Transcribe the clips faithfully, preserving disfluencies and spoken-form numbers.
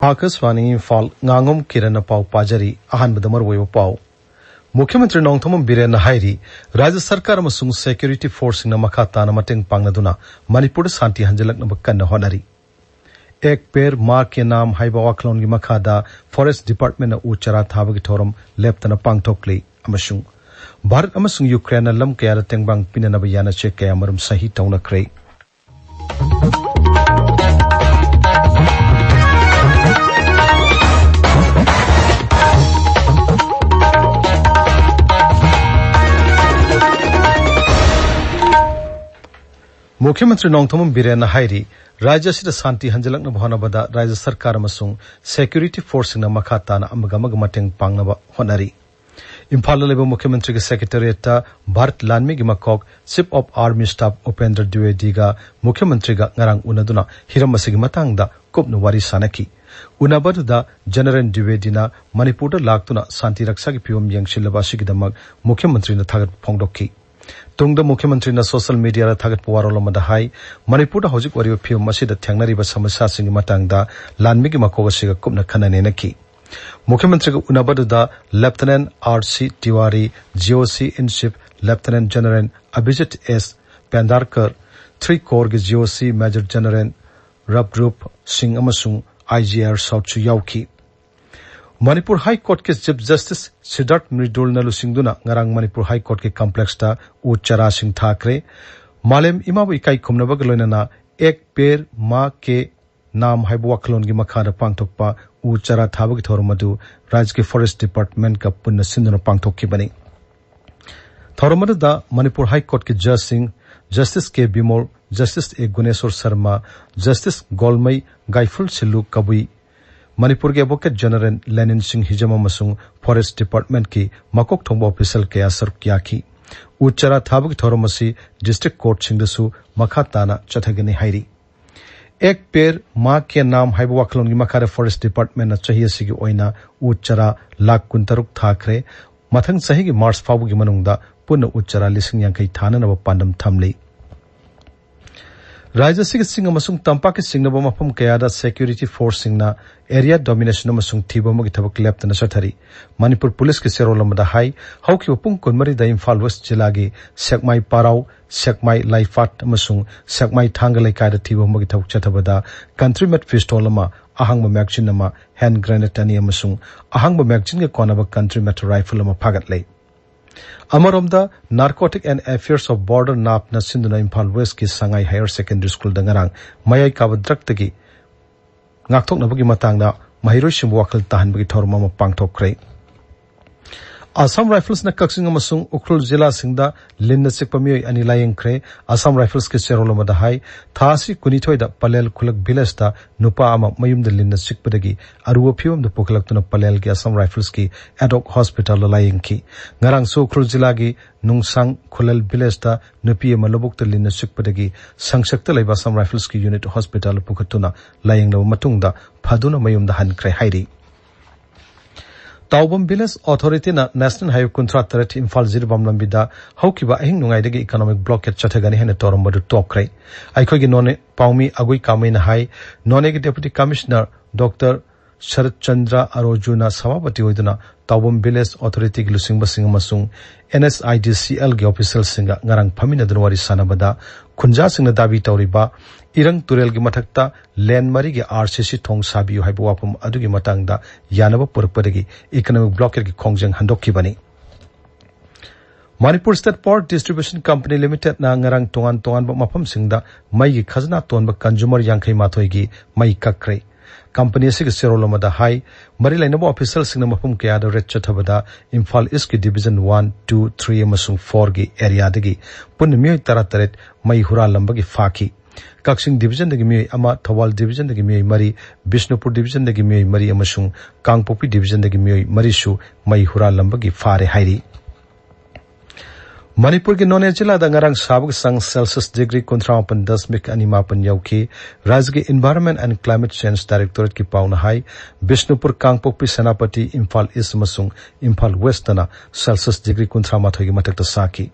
ꯑꯥꯀꯥꯁꯕꯥꯅꯤ ꯏꯝꯐꯥꯜ꯫ ꯉꯥꯉꯣꯝ ꯀꯤꯔꯟꯅ ꯄꯥꯎ ꯄꯥꯖꯔꯤ꯫ ꯑꯍꯥꯟꯕꯗ ꯃꯔꯨꯑꯣꯏꯕ ꯄꯥꯎ꯫ ꯃꯨꯈ꯭ꯌ ꯃꯟꯇ꯭ꯔꯤ ꯅꯣꯡꯊꯣꯝꯕꯝ ꯕꯤꯔꯦꯟꯅ ꯍꯥꯏꯔꯤ, ꯔꯥꯖ꯭ꯌ ꯁꯔꯀꯥꯔ ꯑꯃꯁꯨꯡ ꯁꯦꯀ꯭ꯌꯨꯔꯤꯇꯤ ꯐꯣꯔꯁꯁꯤꯡꯅ ꯃꯈꯥ ꯇꯥꯅ ꯃꯇꯦꯡ ꯄꯥꯡꯅꯗꯨꯅ ꯃꯅꯤꯄꯨꯔꯗ ꯁꯥꯟꯇꯤ ꯍꯟꯖꯤꯜꯂꯛꯅꯕ ꯀꯟꯅ ꯍꯣꯠꯅꯔꯤ꯫ ꯑꯦꯛ ꯄꯦꯔ ꯃꯥ ꯀꯦ ꯅꯥꯝ ꯍꯥꯏꯕ ꯋꯥꯈꯜꯂꯣꯟꯒꯤ ꯃꯈꯥꯗ ꯐꯣꯔꯦꯁ ꯗꯤꯄꯥꯔꯠꯃꯦꯟꯅ ꯎ ꯆꯥꯔꯥ ꯊꯥꯕꯒꯤ ꯊꯧꯔꯝ ꯂꯦꯞꯇꯅ ꯄꯥꯡꯊꯣꯛꯂꯤ ꯑꯃꯁꯨꯡ ꯚꯥꯔꯠ ꯑꯃꯁꯨꯡ ꯌꯨꯀ꯭ꯔꯦꯟꯅ ꯂꯝ ꯀꯌꯥꯗ ꯇꯦꯡꯕꯥꯡ ꯄꯤꯅꯅꯕ ꯌꯥꯅꯆꯦ ꯀꯌꯥꯃꯔꯨꯝ ꯁꯍꯤ ꯇꯧꯅꯈ꯭ꯔꯦ꯫ ꯃꯨꯈ꯭ꯌ ꯃꯟꯇ꯭ꯔꯤ ꯅꯣꯡꯊꯣꯝꯕꯝ ꯕꯤꯔꯦꯟꯅ ꯍꯥꯏꯔꯤ, ꯔꯥꯖ꯭ꯌ ꯑꯁꯤꯗ ꯁꯥꯟꯇꯤ ꯍꯟꯖꯤꯜꯂꯛꯅꯕ ꯍꯣꯠꯅꯕꯗ ꯔꯥꯖ꯭ꯌ ꯁꯔꯀꯥꯔ ꯑꯃꯁꯨꯡ ꯁꯦꯀ꯭ꯌꯨꯔꯤꯇꯤ ꯐꯣꯔꯁꯁꯤꯡꯅ ꯃꯈꯥ ꯇꯥꯅ ꯑꯃꯒ ꯑꯃꯒ ꯃꯇꯦꯡ ꯄꯥꯡꯅꯕ ꯍꯣꯠꯅꯔꯤ꯫ ꯏꯝꯐꯥꯜꯗ ꯂꯩꯕ ꯃꯨꯈ꯭ꯌ ꯃꯟꯇ꯭ꯔꯤꯒꯤ ꯁꯦꯀ꯭ꯔꯦꯇꯦꯔꯤꯌꯦꯠꯇ ꯚꯥꯔꯠ ꯂꯥꯟꯃꯤꯒꯤ ꯃꯀꯣꯛ chief of army staff Upendra ꯗ꯭ꯋꯤꯋꯦꯗꯤꯒ ꯃꯨꯈ꯭ꯌ ꯃꯟꯇ꯭ꯔꯤꯒ ꯉꯔꯥꯡ ꯎꯅꯗꯨꯅ ꯍꯤꯔꯝ ꯑꯁꯤꯒꯤ ꯃꯇꯥꯡꯗ ꯀꯨꯞꯅ ꯋꯥꯔꯤ ꯁꯥꯅꯈꯤ꯫ ꯎꯅꯕꯗꯨꯗ ꯖꯦꯅꯔꯦꯜ ꯗ꯭ꯋꯤꯋꯦꯗꯤꯅ ꯃꯅꯤꯄꯨꯔꯗ ꯂꯥꯛꯇꯨꯅ ꯁꯥꯟꯇꯤ ꯔꯛꯁꯥꯒꯤ ꯐꯤꯚꯝ ꯌꯦꯡꯁꯤꯜꯂꯕ ꯑꯁꯤꯒꯤꯗꯃꯛ ꯃꯨꯈ꯭ꯌ ꯃꯟꯇ꯭ꯔꯤꯅ ꯊꯥꯒꯠꯄ ꯐꯣꯡꯗꯣꯛꯈꯤ꯫ ꯇꯨꯡꯗ ꯃꯨꯈ꯭ꯌ ꯃꯟꯇ꯭ꯔꯤꯅ ꯁꯣꯁꯤꯌꯦꯜ ꯃꯤꯗꯤꯌꯥꯗ ꯊꯥꯒꯠꯄ ꯋꯥꯔꯣꯜ ꯑꯃꯗ ꯍꯥꯏ, ꯃꯅꯤꯄꯨꯔꯗ ꯍꯧꯖꯤꯛ ꯑꯣꯏꯔꯤꯕ ꯐꯤꯚꯝ ꯑꯁꯤꯗ ꯊꯦꯡꯅꯔꯤꯕ ꯁꯃꯁ꯭ꯌꯥꯁꯤꯡꯒꯤ ꯃꯇꯥꯡꯗ ꯂꯥꯟꯃꯤꯒꯤ ꯃꯀꯣꯛ ꯑꯁꯤꯒ ꯀꯨꯞꯅ ꯈꯟꯅ ꯅꯩꯅꯈꯤ꯫ ꯃꯨꯈ꯭ꯌ ꯃꯟꯇ꯭ꯔꯤꯒ ꯎꯅꯕꯗꯨꯗ ꯂꯦꯐꯇꯤꯅꯦꯟꯠ ꯑꯥꯔ ꯁꯤ ꯇꯤꯋꯥꯔꯤ, ꯖꯤ ꯑꯣ ꯁꯤ ꯏꯟ ꯆꯤꯐ ꯂꯦꯐꯇꯤꯅꯦꯟꯠ ꯖꯦꯅꯔꯦꯜ ꯑꯚꯤꯖꯤꯠ ꯑꯦꯁ ꯄꯦꯟꯗꯥꯔꯀꯔ, ꯊ꯭ꯔꯤ ꯀꯣꯔꯒꯤ ꯖꯤ ꯑꯣ ꯁꯤ ꯃꯦꯖꯔ ꯖꯦꯅꯔꯦꯜ ꯔꯕꯔꯨꯞ ꯁꯤꯡ ꯑꯃꯁꯨꯡ ꯑꯥꯏ ꯖꯤ ꯑꯥꯔ ꯁꯥꯎꯠꯁꯨ ꯌꯥꯎꯈꯤ꯫ ꯃꯅꯤꯄꯨꯔ ꯍꯥꯏ ꯀꯣꯔꯠꯀꯤ ꯆꯤꯐ ꯖꯁꯇꯤꯁ ꯁꯤꯗꯥꯔꯊ ꯃ꯭ꯔꯤꯗꯨꯜꯅ ꯂꯨꯆꯤꯡꯗꯨꯅ ꯉꯔꯥꯡ ꯃꯅꯤꯄꯨꯔ ꯍꯥꯏ ꯀꯣꯔꯠꯀꯤ ꯀꯝꯄ꯭ꯂꯦꯛꯁꯇ ꯎ ꯆꯥꯔꯥꯁꯤꯡ ꯊꯥꯈ꯭ꯔꯦ꯫ ꯃꯥꯂꯦꯝ ꯏꯃꯥꯕꯨ ꯏꯀꯥꯏ ꯈꯨꯝꯅꯕꯒ ꯂꯣꯏꯅꯅ ꯑꯦꯛ ꯄꯦꯔ ꯃꯥ ꯀꯦ ꯅꯥꯝ ꯍꯥꯏꯕ ꯋꯥꯈꯜꯂꯣꯟꯒꯤ ꯃꯈꯥꯗ ꯄꯥꯡꯊꯣꯛꯄ ꯎ ꯆꯥꯔꯥ ꯊꯥꯕꯒꯤ ꯊꯧꯔꯝ ꯑꯗꯨ ꯔꯥꯖ꯭ꯌꯒꯤ ꯐꯣꯔꯦꯁꯠ ꯗꯤꯄꯥꯔꯠꯃꯦꯟꯠꯀ ꯄꯨꯟꯅ ꯁꯤꯟꯗꯨꯅ ꯄꯥꯡꯊꯣꯛꯈꯤꯕꯅꯤ꯫ ꯊꯧꯔꯝ ꯑꯗꯨꯗ ꯃꯅꯤꯄꯨꯔ ꯍꯥꯏ ꯀꯣꯔꯠꯀꯤ ꯖꯖꯁꯤꯡ ꯖꯁꯇꯤꯁ ꯀꯦ ꯕꯤꯃꯣꯜ, ꯖꯁꯇꯤꯁ ꯑꯦ ꯒꯨꯅꯦꯁꯣꯔ ꯁꯔꯃ, ꯖꯁꯇꯤꯁ ꯒꯣꯜꯃꯩ ꯒꯥꯏꯐꯨꯜ ꯁꯤꯜꯂꯨ ꯀꯕꯨꯏ, ꯃꯅꯤꯄꯨꯔꯒꯤ ꯑꯦꯗꯚꯣꯀꯦꯠ ꯖꯦꯅꯔꯦꯜ ꯂꯦꯅꯤꯟ ꯁꯤꯡ ꯍꯤꯖꯝ ꯑꯃꯁꯨꯡ ꯐꯣꯔꯦꯁꯠ ꯗꯤꯄꯥꯔꯠꯃꯦꯟꯠꯀꯤ ꯃꯀꯣꯛ ꯊꯣꯡꯕ ꯑꯣꯐꯤꯁꯤꯌꯦꯜ ꯀꯌꯥ ꯁꯔꯨꯛ ꯌꯥꯈꯤ꯫ ꯎ ꯆꯥꯔꯥ ꯊꯥꯕꯒꯤ ꯊꯧꯔꯝ ꯑꯁꯤ ꯗꯤꯁꯇ꯭ꯔꯤꯛ ꯀꯣꯔꯠꯁꯤꯡꯗꯁꯨ ꯃꯈꯥ ꯇꯥꯅ ꯆꯠꯊꯒꯅꯤ ꯍꯥꯏꯔꯤ꯫ ꯑꯦꯛ ꯄꯦꯔ ꯃꯥ ꯀꯦ ꯅꯥꯝ ꯍꯥꯏꯕ ꯋꯥꯈꯜꯂꯣꯟꯒꯤ ꯃꯈꯥꯗ ꯐꯣꯔꯦꯁꯠ ꯗꯤꯄꯥꯔꯠꯃꯦꯟꯠꯅ ꯆꯍꯤ ꯑꯁꯤꯒꯤ ꯑꯣꯏꯅ ꯎ ꯆꯥꯔꯥ ꯂꯥꯈ ꯀꯨꯟꯇꯔꯨꯛ ꯊꯥꯈ꯭ꯔꯦ꯫ ꯃꯊꯪ ꯆꯍꯤꯒꯤ ꯃꯥꯔꯆ ꯐꯥꯎꯕꯒꯤ ꯃꯅꯨꯡꯗ ꯄꯨꯟꯅ ꯎ ꯆꯥꯔꯥ ꯂꯤꯁꯤꯡ ꯌꯥꯡꯈꯩ ꯊꯥꯅꯅꯕ ꯄꯥꯟꯗꯝ ꯊꯝꯂꯤ꯫ ꯔꯥꯖ꯭ꯌ ꯑꯁꯤꯒꯤ ꯆꯤꯡ ꯑꯃꯁꯨꯡ ꯇꯝꯄꯥꯛꯀꯤ ꯆꯤꯡꯅꯕ ꯃꯐꯝ ꯀꯌꯥꯗ security forceꯁꯤꯡꯅ area domination ꯑꯃꯁꯨꯡ ꯊꯤꯕ ꯑꯃꯒꯤ ꯊꯕꯛ ꯂꯦꯞꯇꯅ ꯆꯠꯊꯔꯤ꯫ ꯃꯅꯤꯄꯨꯔ ꯄꯨꯂꯤꯁꯀꯤ ꯆꯦꯔꯣꯜ ꯑꯃꯗ ꯍꯥꯏ, ꯍꯧꯈꯤꯕ ꯄꯨꯡ ꯀꯨꯟꯃꯔꯤꯗ ꯏꯝꯐꯥꯜ ꯋꯦꯁ ꯖꯤꯂꯥꯒꯤ ꯁꯦꯛꯃꯥꯏ ꯄꯥꯔꯥꯎ, ꯁꯦꯛꯃꯥꯏ ꯂꯥꯏꯐꯥꯠ ꯑꯃꯁꯨꯡ ꯁꯦꯛꯃꯥꯏ ꯊꯥꯡꯒ ꯂꯩꯀꯥꯏꯗ ꯊꯤꯕ ꯑꯃꯒꯤ ꯊꯕꯛ ꯆꯠꯊꯕꯗ country made pistol ꯑꯃ, ꯑꯍꯥꯡꯕ magazine ꯑꯃ, hand grenade ꯑꯅꯤ ꯑꯃꯁꯨꯡ ꯑꯍꯥꯡꯕ magazineꯒ ꯀꯣꯟꯅꯕ country made rifle ꯑꯃ ꯐꯥꯒꯠꯂꯦ꯫ ꯑꯃꯔꯣꯝꯗ, Narcotic and Affairs of Border, ꯅꯥꯞꯅ ꯁꯤꯟꯗꯨꯅ ꯏꯝꯐꯥꯜ ꯋꯦꯁꯀꯤ ꯁꯉꯥꯏ ꯍꯥꯌꯔ ꯁꯦꯀꯦꯟꯗꯔꯤ ꯁ꯭ꯀꯨꯜꯗ ꯉꯔꯥꯡ ꯃꯌꯥꯏ ꯀꯥꯕ drugꯇꯒꯤ ꯉꯥꯛꯊꯣꯛꯅꯕꯒꯤ ꯃꯇꯥꯡꯗ ꯃꯍꯩꯔꯣꯏꯁꯤꯡꯕꯨ ꯋꯥꯈꯜ ꯇꯥꯍꯟꯕꯒꯤ ꯊꯧꯔꯝ ꯑꯃ ꯄꯥꯡꯊꯣꯛꯈ꯭ꯔꯦ꯫ ꯑꯁꯥꯝ ꯔꯥꯏꯐꯜꯁꯅ ꯀꯛꯆꯤꯡ ꯑꯃꯁꯨꯡ ꯎꯈ꯭ꯔꯨꯜ ꯖꯤꯂꯥꯁꯤꯡꯗ ꯂꯤꯟꯅ ꯆꯤꯛꯄ ꯃꯤꯑꯣꯏ ꯑꯅꯤ ꯂꯥꯌꯦꯡꯈ꯭ꯔꯦ꯫ ꯑꯁꯥꯝ ꯔꯥꯏꯐꯜꯁꯀꯤ ꯆꯦꯔꯣꯜ ꯑꯃꯗ ꯍꯥꯏ, ꯊꯥ ꯑꯁꯤ ꯀꯨꯟꯅꯤꯊꯣꯏꯗ ꯄꯂꯦꯜ ꯈꯨꯂꯛ ꯚꯤꯂꯦꯖꯇ ꯅꯨꯄꯥ ꯑꯃ ꯃꯌꯨꯝꯗ ꯂꯤꯟꯅ ꯆꯤꯛꯄꯗꯒꯤ ꯑꯔꯨꯕ ꯐꯤꯕꯝꯗ ꯄꯨꯈꯠꯂꯛꯇꯨꯅ ꯄꯂꯦꯜꯒꯤ ꯑꯁꯥꯝ ꯔꯥꯏꯐꯜꯁꯀꯤ ad hoc hospitalꯗ ꯂꯥꯌꯦꯡꯈꯤ꯫ ꯉꯔꯥꯡꯁꯨ ꯎꯈ꯭ꯔꯨꯜ ꯖꯤꯂꯥꯒꯤ ꯅꯨꯡꯁꯥꯡ ꯈꯨꯂꯦꯜ ꯚꯤꯂꯦꯖꯇ ꯅꯨꯄꯤ ꯑꯃ ꯂꯧꯕꯨꯛꯇ ꯂꯤꯟꯅ ꯆꯤꯛꯄꯗꯒꯤ ꯁꯪꯁꯛꯇ ꯂꯩꯕ ꯑꯁꯥꯝ ꯔꯥꯏꯐꯜꯁꯀꯤ unit hospitalꯗ ꯄꯨꯈꯠꯇꯨꯅ ꯂꯥꯌꯦꯡꯂꯕ ꯃꯇꯨꯡꯗ ꯐꯗꯨꯅ ꯃꯌꯨꯝꯗ ꯍꯟꯈ꯭ꯔꯦ ꯍꯥꯏꯔꯤ꯫ ꯇꯥꯎꯕꯝ ꯚꯤꯂꯦꯖ ꯑꯣꯊꯣꯔꯤꯇꯤꯅ National Highway ꯀꯨꯟꯊ꯭ꯔꯥ ꯇꯔꯦꯠ ꯏꯝꯐꯥꯜ ꯖꯤꯔꯤꯕꯥꯝ ꯂꯝꯕꯤꯗ ꯍꯧꯈꯤꯕ ꯑꯍꯤꯡ ꯅꯣꯡꯌꯥꯏꯗꯒꯤ economic blockade ꯆꯠꯊꯒꯅꯤ ꯍꯥꯏꯅ ꯇꯧꯔꯝꯕꯗꯨ ꯇꯣꯛꯈ꯭ꯔꯦ꯫ ꯑꯩꯈꯣꯏꯒꯤ ꯅꯣꯅꯦ ꯄꯥꯎꯃꯤ ꯑꯒꯨꯏ ꯀꯥꯃꯩꯅ ꯍꯥꯏ, ꯅꯣꯅꯦꯒꯤ Deputy Commissioner Doctor ꯁꯔꯠ ꯆꯟꯗ꯭ꯔ ꯑꯔꯣꯖꯨꯅ ꯁꯚꯥꯄꯇꯤ ꯑꯣꯏꯗꯨꯅ ꯇꯥꯎꯕꯝ ꯚꯤꯂꯦꯖ ꯑꯣꯊꯣꯔꯤꯇꯤꯒꯤ ꯂꯨꯆꯤꯡꯕꯁꯤꯡ ꯑꯃꯁꯨꯡ NHIDCLꯒꯤ officialꯁꯤꯡꯒ ꯉꯔꯥꯡ ꯐꯝꯃꯤꯟꯅꯗꯨꯅ ꯋꯥꯔꯤ ꯁꯥꯟꯅꯕꯗ ꯈꯨꯟꯖꯥꯁꯤꯡꯅ ꯗꯥꯕꯤ ꯇꯧꯔꯤꯕ ꯏꯔꯪ ꯇꯨꯔꯦꯜꯒꯤ ꯃꯊꯛꯇ lane ꯃꯔꯤꯒꯤ RCC ꯊꯣꯡ ꯁꯥꯕꯤꯌꯨ ꯍꯥꯏꯕ ꯋꯥꯐꯝ ꯑꯗꯨꯒꯤ ꯃꯇꯥꯡꯗ ꯌꯥꯅꯕ ꯄꯨꯔꯛꯄꯗꯒꯤ economic blockadeꯀꯤ ꯈꯣꯡꯖꯪ ꯍꯟꯗꯣꯛꯈꯤꯕꯅꯤ꯫ Manipur State Power Distribution Company Limitedꯅ ꯉꯔꯥꯡ ꯇꯣꯉꯥꯟ ꯇꯣꯉꯥꯟꯕ ꯃꯐꯝꯁꯤꯡꯗ ꯃꯩꯒꯤ ꯈꯖꯅꯥ ꯇꯣꯟꯕ consumer ꯌꯥꯡꯈꯩ ꯃꯥꯊꯣꯏꯒꯤ ꯃꯩ ꯀꯛꯈ꯭ꯔꯦ꯫ Company ꯑꯁꯤꯒꯤ ꯆꯦꯔꯣꯜ ꯑꯃꯗ ꯍꯥꯏ, ꯃꯔꯤ ꯂꯩꯅꯕ officialꯁꯤꯡꯅ ꯃꯐꯝ ꯀꯌꯥꯗ raid ꯆꯠꯊꯕꯗ Imphal Eastꯀꯤ Division one, two, three ꯑꯃꯁꯨꯡ fourꯒꯤ areaꯗꯒꯤ ꯄꯨꯟꯅ ꯃꯤꯑꯣꯏ ꯇꯔꯥꯇꯔꯦꯠ ꯃꯩ ꯍꯨꯔꯥꯜꯂꯝꯕꯒꯤ ꯐꯥꯈꯤ꯫ ꯀꯛꯆꯤꯡ Divisionꯗꯒꯤ ꯃꯤꯑꯣꯏ ꯑꯃ, ꯊꯧꯕꯥꯜ Divisionꯗꯒꯤ ꯃꯤꯑꯣꯏ ꯃꯔꯤ, ꯕꯤꯁꯅꯨꯄꯨꯔ Divisionꯗꯒꯤ ꯃꯤꯑꯣꯏ ꯃꯔꯤ ꯑꯃꯁꯨꯡ ꯀꯥꯡꯄꯣꯛꯄꯤ Divisionꯗꯒꯤ ꯃꯤꯑꯣꯏ ꯃꯔꯤꯁꯨ ꯃꯩ ꯍꯨꯔꯥꯜꯂꯝꯕꯒꯤ ꯐꯥꯔꯦ ꯍꯥꯏꯔꯤ꯫ ꯃꯅꯤꯄꯨꯔꯒꯤ ꯅꯣꯅꯦ ꯖꯤꯂꯥꯗ ꯉꯔꯥꯡ ꯁꯥꯕꯒꯤ ꯆꯥꯡ Celsius degree ꯀꯨꯟꯊ꯭ꯔꯥ ꯃꯥꯄꯟ ꯗꯁꯃꯤꯛ ꯑꯅꯤ ꯃꯥꯄꯟ ꯌꯧꯈꯤ꯫ ꯔꯥꯖ꯭ꯌꯒꯤ Environment and Climate Change Directorateꯀꯤ ꯄꯥꯎꯅ high, Bishnupur, Kangpokpi, Senapati, Imphal East ꯑꯃꯁꯨꯡ ꯏꯝꯐꯥꯜ Westꯇꯅ Celsius degree ꯀꯨꯟꯊ꯭ꯔꯥ ꯃꯥꯊꯣꯏꯒꯤ ꯃꯊꯛꯇ ꯁꯥꯈꯤ꯫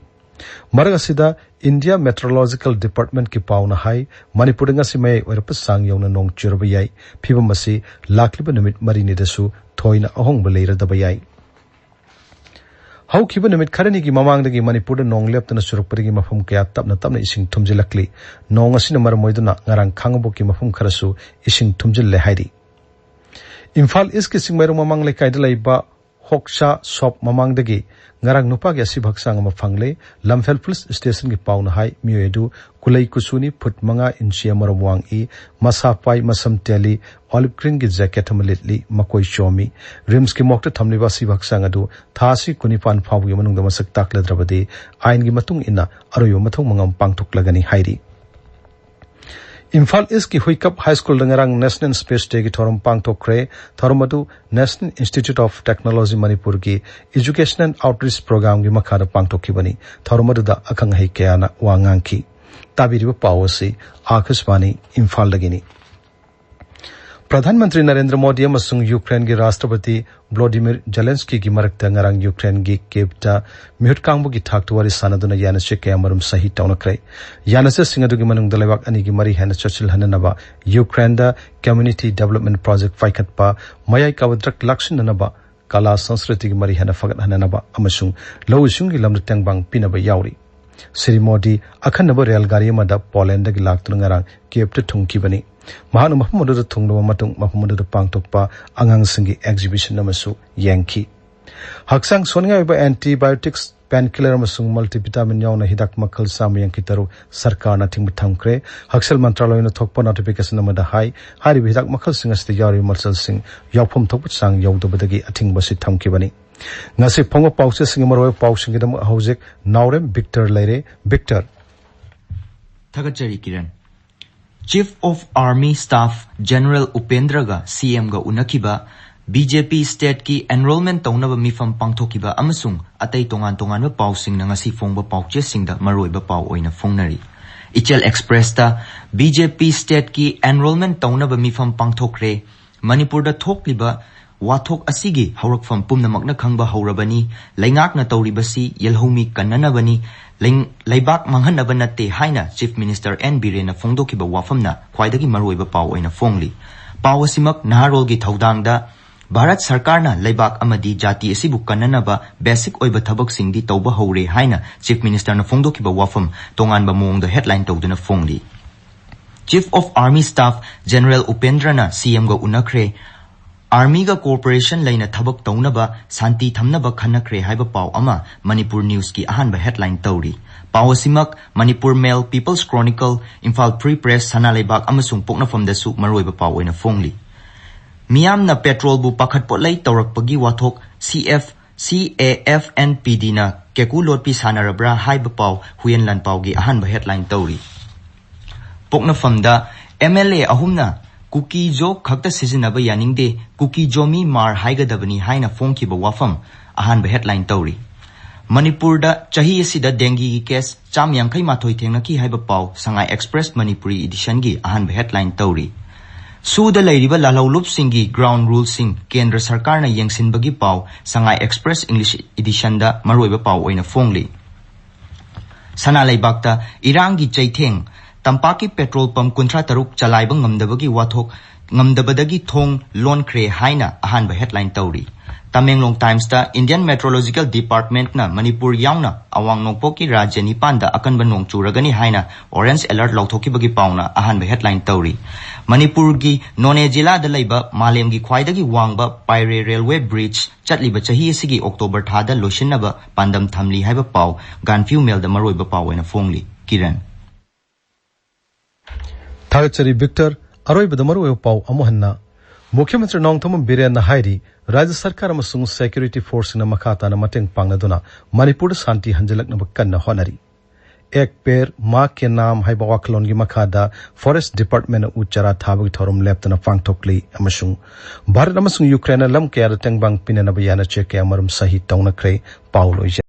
ꯃꯔꯛ ꯑꯁꯤꯗ, ꯏꯟꯗꯤꯌꯥ ꯃꯦꯇ꯭ꯔꯣꯂꯣꯖꯤꯀꯦꯜ ꯗꯤꯄꯥꯔꯠꯃꯦꯟꯠꯀꯤ ꯄꯥꯎꯅ ꯍꯥꯏ, ꯃꯅꯤꯄꯨꯔꯗ ꯉꯁꯤ ꯃꯌꯥꯏ ꯑꯣꯏꯔꯞꯄ ꯆꯥꯡ ꯌꯧꯅ ꯅꯣꯡ ꯆꯨꯔꯕ ꯌꯥꯏ꯫ ꯐꯤꯕꯝ ꯑꯁꯤ ꯂꯥꯛꯂꯤꯕ ꯅꯨꯃꯤꯠ ꯃꯔꯤꯅꯤꯗꯁꯨ ꯊꯣꯏꯅ ꯑꯍꯣꯡꯕ ꯂꯩꯔꯗꯕ ꯌꯥꯏ꯫ ꯍꯧꯈꯤꯕ ꯅꯨꯃꯤꯠ ꯈꯔꯅꯤꯒꯤ ꯃꯃꯥꯡꯗꯒꯤ ꯃꯅꯤꯄꯨꯔꯗ ꯅꯣꯡ ꯂꯦꯞꯇꯅ ꯆꯨꯔꯛꯄꯗꯒꯤ ꯃꯐꯝ ꯀꯌꯥ ꯇꯞꯅ ꯇꯞꯅ ꯏꯁꯤꯡ ꯊꯨꯝꯖꯤꯜꯂꯛꯂꯤ꯫ ꯅꯣꯡ ꯑꯁꯤꯅ ꯃꯔꯝ ꯑꯣꯏꯗꯨꯅ ꯉꯔꯥꯡ ꯈꯥꯡꯉꯕꯣꯛꯀꯤ ꯃꯐꯝ ꯈꯔꯁꯨ ꯏꯁꯤꯡ ꯊꯨꯝꯖꯤꯜꯂꯦ ꯍꯥꯏꯔꯤ꯫ ꯏꯝꯐꯥꯜ ꯏꯁꯀꯤ ꯆꯤꯡꯃꯩꯔꯣꯡ ꯃꯃꯥꯡ ꯂꯩꯀꯥꯏꯗ ꯂꯩꯕ ꯍꯣꯛꯁꯥ ꯁꯣꯞ ꯃꯃꯥꯡꯗꯒꯤ ꯉꯔꯥꯡ ꯅꯨꯄꯥꯒꯤ ꯑꯁꯤꯕ ꯍꯛꯆꯥꯡ ꯑꯃ ꯐꯪꯂꯦ꯫ ꯂꯝꯐꯦꯜ ꯄꯨꯂꯤꯁ ꯁ꯭ꯇꯦꯁꯟꯒꯤ ꯄꯥꯎꯅ ꯍꯥꯏ, ꯃꯤꯑꯣꯏ ꯑꯗꯨ ꯀꯨꯂꯩ ꯀꯨꯆꯨꯅꯤ, ꯐꯨꯠ ꯃꯉꯥ ꯏꯟꯆꯤ ꯑꯃꯔꯣꯝ ꯋꯥꯡꯏ, ꯃꯁꯥ ꯄꯥꯏ, ꯃꯁꯝ ꯇꯦꯜꯂꯤ, ꯑꯣꯂꯤꯚ ꯒ꯭ꯔꯤꯟꯒꯤ ꯖꯦꯀꯦꯠ ꯑꯃ ꯂꯤꯠꯂꯤ, ꯃꯀꯣꯏ ꯆꯣꯝꯃꯤ꯫ ꯔꯤꯝꯁꯀꯤ ꯃꯣꯔꯒꯇ ꯊꯝꯂꯤꯕ ꯑꯁꯤꯕ ꯍꯛꯆꯥꯡ ꯑꯗꯨ ꯊꯥ ꯑꯁꯤ ꯀꯨꯟꯅꯤꯄꯥꯟ ꯐꯥꯎꯕꯒꯤ ꯃꯅꯨꯡꯗ ꯃꯁꯛ ꯇꯥꯛꯂꯗ꯭ꯔꯕꯗꯤ ꯑꯥꯏꯟꯒꯤ ꯃꯇꯨꯡ ꯏꯟꯅ ꯑꯔꯣꯏꯕ ꯃꯊꯧ ꯃꯉꯝ ꯄꯥꯡꯊꯣꯛꯂꯒꯅꯤ ꯍꯥꯏꯔꯤ꯫ ꯏꯝꯐꯥꯜ ꯏꯁꯀꯤ ꯍꯨꯏꯀꯞ ꯍꯥꯏ ꯁ꯭ꯀꯨꯜꯗ ꯉꯔꯥꯡ ꯅꯦꯁꯅꯦꯜ ꯁ꯭ꯄꯦꯁ ꯗꯦꯒꯤ ꯊꯧꯔꯝ ꯄꯥꯡꯊꯣꯛꯈ꯭ꯔꯦ꯫ ꯊꯧꯔꯝ ꯑꯗꯨ ꯅꯦꯁꯅꯦꯜ ꯏꯟꯁꯇꯤꯇ꯭ꯌꯨꯠ ꯑꯣꯐ ꯇꯦꯛꯅꯣꯂꯣꯖꯤ ꯃꯅꯤꯄꯨꯔꯒꯤ ꯏꯖꯨꯀꯦꯁꯅꯦꯜ ꯑꯥꯎꯠꯔꯤꯆ ꯄ꯭ꯔꯣꯒ꯭ꯔꯥꯝꯒꯤ ꯃꯈꯥꯗ ꯄꯥꯡꯊꯣꯛꯈꯤꯕꯅꯤ꯫ ꯊꯧꯔꯝ ꯑꯗꯨꯗ ꯑꯈꯪ ꯑꯍꯩ ꯀꯌꯥꯅ ꯋꯥ ꯉꯥꯡꯈꯤ꯫ ꯇꯥꯕꯤꯔꯤꯕ ꯄꯥꯎ ꯑꯁꯤ ꯑꯥꯀꯥꯁꯕꯥꯅꯤ ꯏꯝꯐꯥꯜꯗꯒꯤꯅꯤ꯫ ꯄ꯭ꯔꯙꯥꯟ ꯃꯟꯇ꯭ꯔꯤ ꯅꯔꯦꯟꯗ꯭ꯔ ꯃꯣꯗꯤ ꯑꯃꯁꯨꯡ ꯌꯨꯀ꯭ꯔꯦꯟꯒꯤ ꯔꯥꯁꯇ꯭ꯔꯄꯇꯤ ꯚ꯭ꯂꯣꯗꯤꯃꯤꯔ ꯖꯦꯂꯦꯟꯁꯀꯤꯒꯤ ꯃꯔꯛꯇ ꯉꯔꯥꯡ ꯌꯨꯀ꯭ꯔꯦꯟꯒꯤ ꯀꯤꯚꯇ ꯃꯤꯍꯨꯠ ꯀꯥꯡꯕꯨꯒꯤ ꯊꯥꯛꯇ ꯋꯥꯔꯤ ꯁꯥꯟꯅꯗꯨꯅ ꯌꯥꯅꯆꯦ ꯀꯌꯥꯃꯔꯨꯝ ꯁꯍꯤ ꯇꯧꯅꯈ꯭ꯔꯦ꯫ ꯌꯥꯅꯆꯦꯁꯤꯡ ꯑꯗꯨꯒꯤ ꯃꯅꯨꯡꯗ ꯂꯩꯕꯥꯛ ꯑꯅꯤꯒꯤ ꯃꯔꯤ ꯍꯦꯟꯅ ꯆꯠꯁꯤꯜꯍꯟꯅꯅꯕ, ꯌꯨꯀ꯭ꯔꯦꯟꯗ ꯀꯝꯃ꯭ꯌꯨꯅꯤꯇꯤ ꯗꯤꯚꯦꯂꯞꯃꯦꯟꯠ ꯄ꯭ꯔꯣꯖꯦꯛꯠ ꯄꯥꯏꯈꯠꯄ, ꯃꯌꯥꯏ ꯀꯥꯕ ꯗ꯭ꯔꯒ ꯂꯥꯛꯁꯤꯟꯅꯅꯕ, ꯀꯂꯥ ꯁꯪꯁꯀ꯭ꯔꯤꯇꯤꯒꯤ ꯃꯔꯤ ꯍꯦꯟꯅ ꯐꯒꯠꯍꯟꯅꯅꯕ ꯑꯃꯁꯨꯡ ꯂꯧꯎ ꯁꯤꯡꯎꯒꯤ ꯂꯝꯗ ꯇꯦꯡꯕꯥꯡ ꯄꯤꯅꯕ ꯌꯥꯎꯔꯤ꯫ ꯁ꯭ꯔꯤ ꯃꯣꯗꯤ ꯑꯈꯟꯅꯕ ꯔꯦꯜ ꯒꯥꯔꯤ ꯑꯃꯗ ꯄꯣꯂꯦꯟꯗꯒꯤ ꯂꯥꯛꯇꯨꯅ ꯉꯔꯥꯡ ꯀꯤꯌꯦꯚꯇ ꯊꯨꯡꯈꯤꯕꯅꯤ꯫ ꯃꯍꯥꯛꯅ ꯃꯐꯝ ꯑꯗꯨꯗ ꯊꯨꯡꯂꯕ ꯃꯇꯨꯡ ꯃꯐꯝ ꯑꯗꯨꯗ ꯄꯥꯡꯊꯣꯛꯄ ꯑꯉꯥꯡꯁꯤꯡꯒꯤ ꯑꯦꯛꯖꯤꯕꯤꯁꯟ ꯑꯃꯁꯨ ꯌꯦꯡꯈꯤ꯫ ꯍꯛꯆꯥꯡ ꯁꯣꯟꯅꯤꯡꯉꯥꯏ ꯑꯣꯏꯕ ꯑꯦꯟꯇꯤꯕꯥꯏꯑꯣꯇꯤꯛꯁ, ꯄꯦꯟꯀꯤꯂꯔ ꯑꯃꯁꯨꯡ ꯃꯜꯇꯤꯚꯤꯇꯥꯃꯤꯟ ꯌꯥꯎꯅ ꯍꯤꯗꯥꯛ ꯃꯈꯜ ꯆꯥꯝꯃ ꯌꯥꯡꯈꯩ ꯇꯔꯨꯛ ꯁꯔꯀꯥꯔꯅ ꯑꯊꯤꯡꯕ ꯊꯝꯈ꯭ꯔꯦ꯫ ꯍꯛꯁꯦꯜ ꯃꯟꯇ꯭ꯔꯥꯂꯣꯏꯅ ꯊꯣꯛꯄ ꯅꯣꯇꯤꯐꯤꯀꯦꯁꯟ ꯑꯃꯗ ꯍꯥꯏ, ꯍꯥꯏꯔꯤꯕ ꯍꯤꯗꯥꯛ ꯃꯈꯜꯁꯤꯡ ꯑꯁꯤꯗ ꯌꯥꯎꯔꯤꯕ ꯃꯆꯜꯁꯤꯡ ꯌꯥꯎꯐꯝ ꯊꯣꯛꯄ ꯆꯥꯡ ꯌꯧꯗꯕꯗꯒꯤ ꯑꯊꯤꯡꯕ ꯑꯁꯤ ꯊꯝꯈꯤꯕꯅꯤ꯫ ꯉꯁꯤ ꯐꯣꯡꯕ ꯄꯥꯎꯆꯦꯁꯤꯡꯒꯤ ꯃꯔꯨꯑꯣꯏꯕ ꯄꯥꯎꯁꯤꯡꯒꯤꯗꯃꯛ ꯍꯧꯖꯤꯛ ꯅꯥꯎꯔꯦꯝ ꯕꯤꯛꯇꯔ ꯂꯩꯔꯦ꯫ ꯕꯤꯛꯇꯔ꯫ ꯊꯥꯒꯠꯆꯔꯤ Kiran. Chief of Army Staff General ꯎꯄꯦꯟꯗ꯭ꯔꯒ ꯁꯤꯑꯦꯝꯒ ꯎꯅꯈꯤꯕ, ꯕꯤꯖꯦꯄꯤ ꯁ꯭ꯇꯦꯠꯀꯤ ꯑꯦꯟꯔꯣꯜꯃꯦꯟꯠ ꯇꯧꯅꯕ ꯃꯤꯐꯝ ꯄꯥꯡꯊꯣꯛꯈꯤꯕ ꯑꯃꯁꯨꯡ ꯑꯇꯩ ꯇꯣꯉꯥꯟ ꯇꯣꯉꯥꯟꯕ ꯄꯥꯎꯁꯤꯡꯅ ꯉꯁꯤ ꯐꯣꯡꯕ ꯄꯥꯎꯆꯦꯁꯤꯡꯗ ꯃꯔꯨꯑꯣꯏꯕ ꯄꯥꯎ ꯑꯣꯏꯅ ꯐꯣꯡꯅꯔꯤ꯫ ꯏꯆꯦꯜ ꯑꯦꯛꯁꯄ꯭ꯔꯦꯁꯇ ꯕꯤꯖꯦꯄꯤ ꯁ꯭ꯇꯦꯠꯀꯤ ꯑꯦꯟꯔꯣꯜꯃꯦꯟꯠ ꯇꯧꯅꯕ ꯃꯤꯐꯝ ꯄꯥꯡꯊꯣꯛꯈ꯭ꯔꯦ꯫ ꯃꯅꯤꯄꯨꯔꯗ ꯊꯣꯛꯂꯤꯕ ꯋꯥꯊꯣꯛ ꯑꯁꯤꯒꯤ ꯍꯧꯔꯛꯐꯝ ꯄꯨꯝꯅꯃꯛꯅ ꯈꯪꯕ ꯍꯧꯔꯕꯅꯤ꯫ ꯂꯩꯉꯥꯛꯅ ꯇꯧꯔꯤꯕꯁꯤ ꯌꯦꯜꯍꯧꯃꯤ ꯀꯟꯅꯅꯕꯅꯤ꯫ ꯂꯩ-, ꯂꯩꯕꯥꯛ ꯃꯥꯡꯍꯟꯅꯕ ꯅꯠꯇꯦ ꯍꯥꯏꯅ Chief Minister N ꯕꯤꯔꯦꯟꯅ ꯐꯣꯡꯗꯣꯛꯈꯤꯕ ꯋꯥꯐꯝꯅ ꯈ꯭ꯋꯥꯏꯗꯒꯤ ꯃꯔꯨꯑꯣꯏꯕ ꯄꯥꯎ ꯑꯣꯏꯅ ꯐꯣꯡꯂꯤ꯫ ꯄꯥꯎ ꯑꯁꯤꯃꯛ ꯅꯍꯥꯔꯣꯜꯒꯤ ꯊꯧꯗꯥꯡꯗ ꯚꯥꯔꯠ ꯁꯔꯀꯥꯔꯅ ꯂꯩꯕꯥꯛ ꯑꯃꯗꯤ ꯖꯥꯇꯤ ꯑꯁꯤꯕꯨ ꯀꯟꯅꯅꯕ basic ꯑꯣꯏꯕ ꯊꯕꯛꯁꯤꯡꯗꯤ ꯇꯧꯕ ꯍꯧꯔꯦ ꯍꯥꯏꯅ Chief Ministerꯅ ꯐꯣꯡꯗꯣꯛꯈꯤꯕ ꯋꯥꯐꯝ ꯇꯣꯉꯥꯟꯕ ꯃꯑꯣꯡꯗ headline ꯇꯧꯗꯨꯅ ꯐꯣꯡꯂꯤ꯫ Chief of Army Staff General ꯎꯄꯦꯟꯗ꯭ꯔꯅ CMꯒ ꯎꯅꯈ꯭ꯔꯦ꯫ Armyꯒ cooperation ꯂꯩꯅ ꯊꯕꯛ ꯇꯧꯅꯕ, ꯁꯥꯟꯇꯤ ꯊꯝꯅꯕ ꯈꯟꯅꯈ꯭ꯔꯦ ꯍꯥꯏꯕ ꯄꯥꯎ ꯑꯃ Manipur Newsꯀꯤ ꯑꯍꯥꯟꯕ headline ꯇꯧꯔꯤ꯫ ꯄꯥꯎ ꯑꯁꯤꯃꯛ Manipur Mail, People's Chronicle, Imphal Free Press, ꯁꯅꯥ ꯂꯩꯕꯥꯛ ꯑꯃꯁꯨꯡ ꯄꯣꯛꯅꯐꯝꯗꯁꯨ ꯃꯔꯨꯑꯣꯏꯕ ꯄꯥꯎ ꯑꯣꯏꯅ ꯐꯣꯡꯂꯤ꯫ ꯃꯤꯌꯥꯝꯅ petrolꯕꯨ ꯄꯥꯈꯠ ꯄꯣꯠꯂꯩ ꯇꯧꯔꯛꯄꯒꯤ ꯋꯥꯊꯣꯛ CF, CAFNPDꯅ ꯀꯦꯀꯨ ꯂꯣꯠꯄꯤ ꯁꯥꯟꯅꯔꯕ꯭ꯔꯥ ꯍꯥꯏꯕ ꯄꯥꯎ ꯍꯨꯏꯌꯦꯟ ꯂꯥꯟꯄꯥꯎꯒꯤ ꯑꯍꯥꯟꯕ headline ꯇꯧꯔꯤ꯫ ꯄꯣꯛꯅꯐꯝꯗ MLA ꯑꯍꯨꯝꯅ ꯀꯨꯀꯤ ꯖꯣ ꯈꯛꯇ ꯁꯤꯖꯤꯟꯅꯕ ꯌꯥꯅꯤꯡꯗꯦ, ꯀꯨꯀꯤ ꯖꯣꯃꯤ ꯃꯥꯔ ꯍꯥꯏꯒꯗꯕꯅꯤ ꯍꯥꯏꯅ ꯐꯣꯡꯈꯤꯕ ꯋꯥꯐꯝ ꯑꯍꯥꯟꯕ headline ꯇꯧꯔꯤ꯫ ꯃꯅꯤꯄꯨꯔꯗ ꯆꯍꯤ ꯑꯁꯤꯗ dengueꯒꯤ case ꯆꯥꯝ ꯌꯥꯡꯈꯩ ꯃꯥꯊꯣꯏ ꯊꯦꯡꯅꯈꯤ ꯍꯥꯏꯕ ꯄꯥꯎ Sangai Express Manipuri editionꯒꯤ ꯑꯍꯥꯟꯕ headline ꯇꯧꯔꯤ꯫ ꯁꯨꯗ ꯂꯩꯔꯤꯕ ꯂꯥꯜꯍꯧꯂꯨꯞꯁꯤꯡꯒꯤ ground ruleꯁꯤꯡ ꯀꯦꯟꯗ꯭ꯔ ꯁꯔꯀꯥꯔꯅ ꯌꯦꯡꯁꯤꯟꯕꯒꯤ ꯄꯥꯎ Sangai Express English editionꯗ ꯃꯔꯨꯑꯣꯏꯕ ꯄꯥꯎ ꯑꯣꯏꯅ ꯐꯣꯡꯂꯤ꯫ ꯁꯅꯥ ꯂꯩꯕꯥꯛꯇ ꯏꯔꯥꯡꯒꯤ ꯆꯩꯊꯦꯡ, ꯇꯝꯄꯥꯛꯀꯤ petrol pump ꯀꯨꯟꯊ꯭ꯔꯥ ꯇꯔꯨꯛ ꯆꯂꯥꯏꯕ ꯉꯝꯗꯕꯒꯤ ꯋꯥꯊꯣꯛ, ꯉꯝꯗꯕꯗꯒꯤ ꯊꯣꯡ ꯂꯣꯟꯈ꯭ꯔꯦ ꯍꯥꯏꯅ ꯑꯍꯥꯟꯕ headline ꯇꯧꯔꯤ꯫ ꯇꯃꯦꯡꯂꯣꯡ Timesꯇ Indian Meteorological Departmentꯅ ꯃꯅꯤꯄꯨꯔ ꯌꯥꯎꯅ ꯑꯋꯥꯡ ꯅꯣꯡꯄꯣꯛꯀꯤ ꯔꯥꯖ꯭ꯌ ꯅꯤꯄꯥꯟꯗ ꯑꯀꯟꯕ ꯅꯣꯡ ꯆꯨꯔꯒꯅꯤ ꯍꯥꯏꯅ orange alert ꯂꯥꯎꯊꯣꯛꯈꯤꯕꯒꯤ ꯄꯥꯎꯅ ꯑꯍꯥꯟꯕ headline ꯇꯧꯔꯤ꯫ ꯃꯅꯤꯄꯨꯔꯒꯤ ꯅꯣꯅꯦ ꯖꯤꯂꯥꯗ ꯂꯩꯕ ꯃꯥꯂꯦꯝꯒꯤ ꯈ꯭ꯋꯥꯏꯗꯒꯤ ꯋꯥꯡꯕ ꯄꯥꯏꯔꯦ railway bridge ꯆꯠꯂꯤꯕ ꯆꯍꯤ ꯑꯁꯤꯒꯤ October ꯊꯥꯗ ꯂꯣꯏꯁꯤꯟꯅꯕ ꯄꯥꯟꯗꯝ ꯊꯝꯂꯤ ꯍꯥꯏꯕ ꯄꯥꯎ Gaanphiu Mailꯗ ꯃꯔꯨꯑꯣꯏꯕ ꯄꯥꯎ ꯑꯣꯏꯅ ꯐꯣꯡꯂꯤ꯫ ꯀꯤꯔꯟ꯫ ꯊꯥꯒꯠꯆꯔꯤ ꯚꯤꯛꯇꯔ꯫ ꯑꯔꯣꯏꯕꯗ ꯃꯔꯨꯑꯣꯏꯕ ꯄꯥꯎ ꯑꯃꯨꯛ ꯍꯟꯅ꯫ ꯃꯨꯈ꯭ꯌ ꯃꯟꯇ꯭ꯔꯤ ꯅꯣꯡꯊꯣꯝꯕꯝ ꯕꯤꯔꯦꯟꯅ ꯍꯥꯏꯔꯤ, ꯔꯥꯖ꯭ꯌ ꯁꯔꯀꯥꯔ ꯑꯃꯁꯨꯡ security forceꯁꯤꯡꯅ ꯃꯈꯥ ꯇꯥꯅ ꯃꯇꯦꯡ ꯄꯥꯡꯅꯗꯨꯅ ꯃꯅꯤꯄꯨꯔꯗ ꯁꯥꯟꯇꯤ ꯍꯟꯖꯤꯜꯂꯛꯅꯕ ꯀꯟꯅ ꯍꯣꯠꯅꯔꯤ꯫ Ek Ped Maa Ke Naam ꯍꯥꯏꯕ ꯋꯥꯈꯜꯂꯣꯟꯒꯤ ꯃꯈꯥꯗ Forest Departmentꯅ ꯎ ꯆꯥꯔꯥ ꯊꯥꯕꯒꯤ ꯊꯧꯔꯝ ꯂꯦꯞꯇꯅ ꯄꯥꯡꯊꯣꯛꯂꯤ ꯑꯃꯁꯨꯡ ꯚꯥꯔꯠ ꯑꯃꯁꯨꯡ ꯌꯨꯀ꯭ꯔꯦꯟꯅ ꯂꯝ ꯀꯌꯥꯗ ꯇꯦꯡꯕꯥꯡ ꯄꯤꯅꯅꯕ ꯌꯥꯅꯆꯦ ꯀꯌꯥꯃꯔꯨꯝ ꯁꯍꯤ ꯇꯧꯅꯈ꯭ꯔꯦ꯫ ꯄꯥꯎ ꯂꯣꯏꯖꯔꯦ꯫